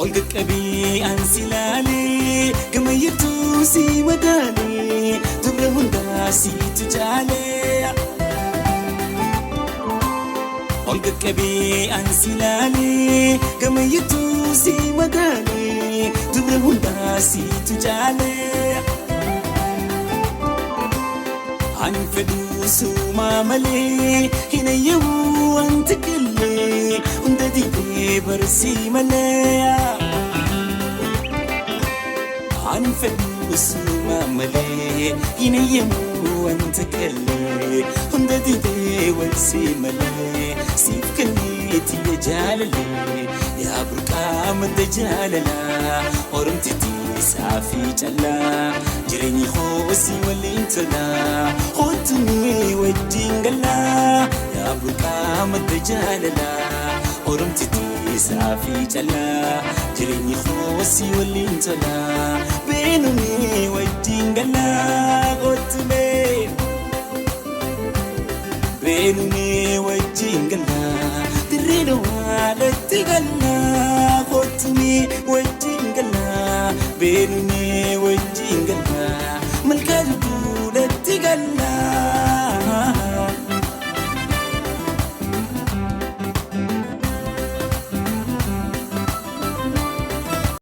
Ol qaqqabii an si laalee gamayyattuu si madaalee dubra hundaa siitu jaalee. Ol qaqqabii an si laalee gamayyattuu si madaalee dubra hundaa siitu jaalee. An fedhuu suumaa malee hin eeyyamuu wanti killee hunda didee barsii malee. An fedhuu suumaa malee hin eeyyamuu wanta killee hunda didee barsii malee siif kenneeti jaalalee yaa burqaa madda jaalalaa oromtitii fi callaa jireenyi hoosii waliin tolaa hootumee wajjin galaa yaa burqaa madda jaalalaa oromtitii fi callaa jireenyi hoosii waliin tolaa beenumee wajjin galaa hootumee beenumee wajjin galaa dirree dhawaadhatti galaa hootumee wajjin galaa beenumee wajjin galaa malkaa duudhatti galaa.